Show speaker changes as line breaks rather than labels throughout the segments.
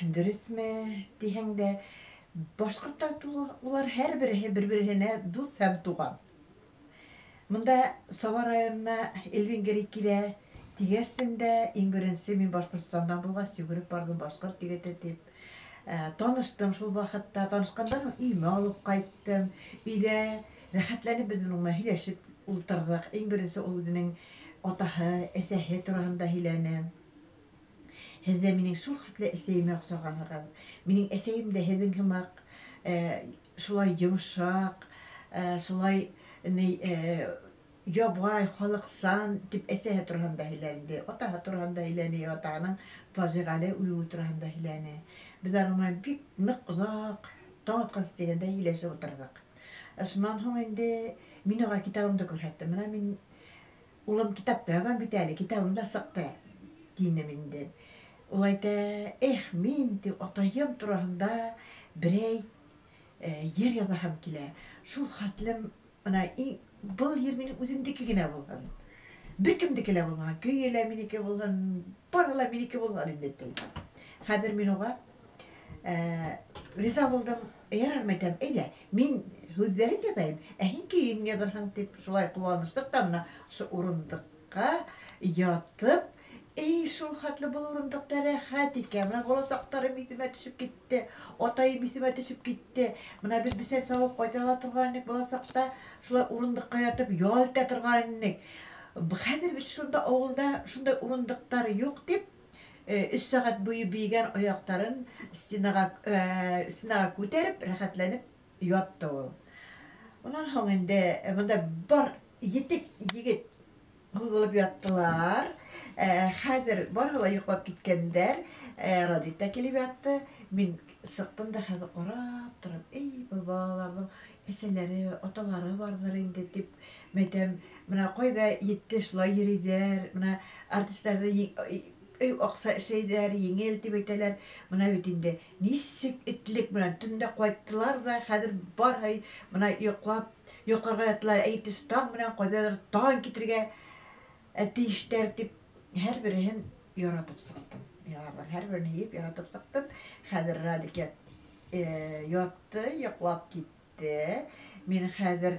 Дөресме диһәң дә, башкортлар улар һәрберсе бер-берсенә дус һәм туган. Монда Саба районына Эльвин Гәрәй килә дигәчтен дә, иң беренче мин Башкортстаннан булгач, йөгереп бардым башкорт егете дип. Таныштым шул вакытта. Танышканнан соң өемә алып кайттым. Өйдә рәхәтләнеп без моның белән һөйләшеп утырдык. Иң беренче ул үзенең атаһы, әсәһе турында һөйләне. Һез дә минең шул хәтле әсәемә охшагансыгыз. Минең әсәем дә һезнең һымак шулай йомшак, шулай ни ябай, халыксан дип әсәһе турында һөйләнде. Атаһы турында һөйләне, атаһының фаҗигале үлүе турында һөйләне. Без аның белән бик нык озак, таң атканчы дигәндәй һөйләшеп утырдык. Шуннан соң инде мин аңа китабымны күрсәттем. Менә мин Улым китап та язам бит әле, китабым да чыкты, динем инде. Ул әйтә, эх, мин ди, атаем турасында берәй ер язасым килә. Шул хәтлем менә иң был ер минем үземдеке генә булсын. Беркемдеке лә булмаган, көе лә минеке булсын, бары ла минеке булсын инде, ди. Хәзер мин уга риза булдым. Ярар, мәйтәм, әйдә, мин һүзләрен язайым, ә һин көен язырһың, дип шулай куаныштык та менә шул урындыкка ятып, эй, шул хәтле был урындыкта рәхәт икән, менә бала чакларым исемә төшеп китте, атаем исемә төшеп китте, менә без бесән савып кайта ала торган идек бала чакта, шулай урындыкка ятып ял итә торган идек. Хәзер бит шунда авылда шундай урындыклар юк дип, Өч сәгать буе биегән аяктарын стенага, стенага күтәреп, рәхәтләнеп ятты ул. Уннан соң инде монда бар етек егет һузылып яттылар. Хәзер бары ла йоклап киткәннәр. Радик та килеп ятты. Мин чыктым да хәзер карап торам. Эй, бу балаларның әсәләре, аталары бардыр инде дип, мәйтәм, менә кайда йитте, шулай йөридәр. Менә артистлар да өй акса эшләйдәр, еңел дип әйтәләр. Менә бит инде ничек этлек белән төнлә кайттылар да, хәзер бар һай менә йоклап, йокларга яттылар. Ә иртәсе таң белән кайдадыр таң китергә тиештәр дип һәрберен яратып чыктым. Мин аларның һәрберен һөеп яратып чыктым. Хәзер Радик ятты, йоклап китте. Мин хәзер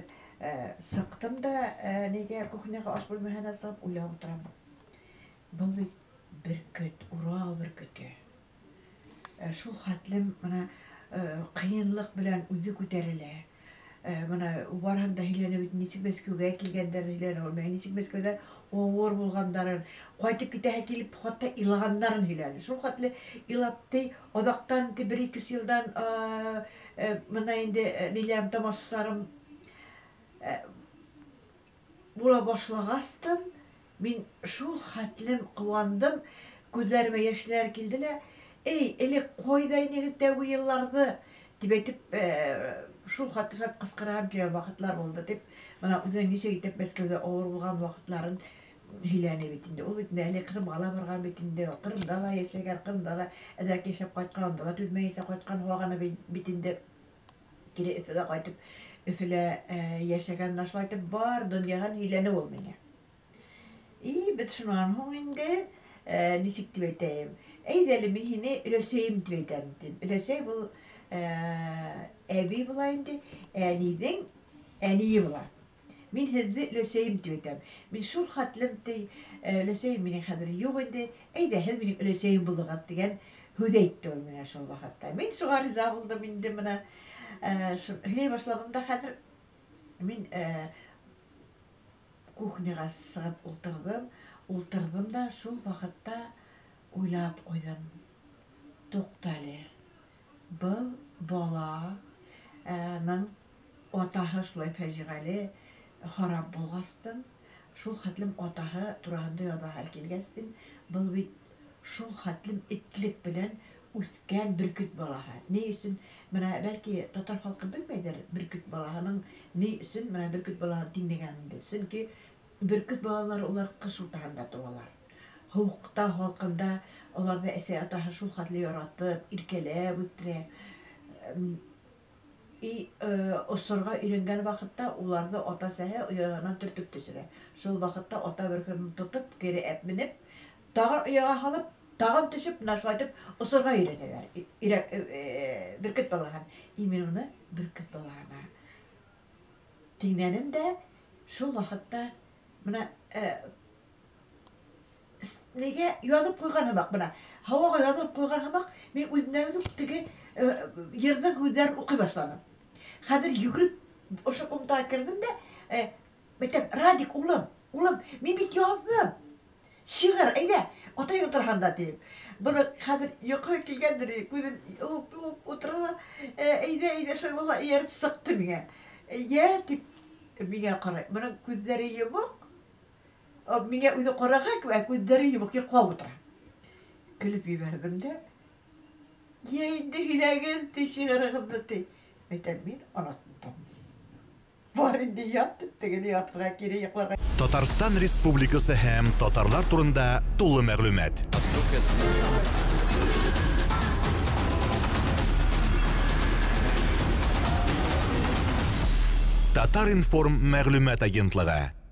чыктым да нигә кухняга аш бүлмәһенә чыгып уйлап утырам. Был бит бөркет, Урал бөркете. Шул хәтлем менә кыенлык белән үзе күтәрелә. Менә барһын да һөйләнә бит, ничек Мәскәүгә килгәндәрен һөйләнә ул, ничек Мәскәүдә авыр булгандарын, кайтып китәһе килеп, хатта илаганнарын һөйләнә. Шул хәтле илап ди, азактан ди бер-ике елдан менә инде ниләрем, тамашачыларым Була башлагастын, мин шул хәтлем куандым, күзләремә яшьләр килде лә, Эй, элек кайда инегез тәүге елларны? дип әйтеп, шул хәтле шулай кычкырам килгән вакытлар булды, дип, менә үзенең ничек итеп Мәскәүдә авыр булган вакытларын һөйләне бит инде. Ул бит инде әле Кырымга ла барган бит инде, Кырымда ла яшәгән, Кырымда ла әзрәк яшәп кайткан, анда ла түзмәенчә кайткан һаганы бит инде. Кире Өфегә кайтып, Өфелә яшәгән, менә шулай итеп бар дөньядан һөйләнде ул миңа. И без шуннан һуң инде, ничек дип әйтәем, әйдә әле мин һине өләсәем дип әйтәм, дим. Өләсәй бул әби була инде, әнинең әние була. Мин һезне өләсәем дип әйтәм. Мин шул хәтлем ди, өләсәем минең хәзер юк инде, әйдә, һез минем өләсәем булыгыз дигән һүз әйтте ул миңа шул вакытта. Мин шуңа риза булдым инде менә. Һөйли башладым да хәзер мин кухняга чыгып утырдым. Утырдым да шул вакытта уйлап куйдым. Туктале. Был бала ның атаһы шулай фаҗигале харап булгастын, шул хәтлем атаһы тураһында язаһы килгәстен, был бит шул хәтлем этлек белән үскән бөркет балаһы. Ни өчен, менә бәлки татар халкы белмәйдер бөркет балаһының ни өчен менә бөркет балаһын тиңләгән инде. Чөнки бөркет балалары улар кыш уртаһында туалар. Һуыкта, һалкында аларны әсәй атаһы шул хәтле яратып, иркәләп үстерә. И осырга өйрәнгән вакытта уларны ата сәһә ояһыннан төртеп төшерә. Шул вакытта ата бөркетне тотып, кире әп менеп, тагын ояга һалып, Тагын төшеп, менә шулай итеп осырга өйрәтәләр. Өйрәк, бөркет балаһын. И мин моны бөркет балаһына тиңләдем дә, шул вакытта менә нигә язып куйган һымак менә һавага язылып куйган һымак мин үземнән үзем теге йырның һүзләрен укый башладым. Хәзер йөгереп ошо комнатага кердем дә, әйтәм, Радик, улым, улым, мин бит яздым. Шигырь, әйдә, атай утырганда диеп. Моны хәзер йокы килгәндер, күзен йомып утыра да, әйдә, әйдә, шулай булса, ияреп сыкты миңа. Йә, дип миңа карый. Моның күзләре йомык. Миңа үзе караган кебек, ә күзләре йомык, йоклап утыра. Көлеп җибәрдем дә, Йә инде һөйләгез, ди, шигырегезне, ди. Әйтәм, мин оныттым. Бар инде ят дип тегене ятырга кире йокларга.
Татарстан Республикасы һәм татарлар турында тулы мәгълүмат. Татар-информ мәгълүмат агентлыгы.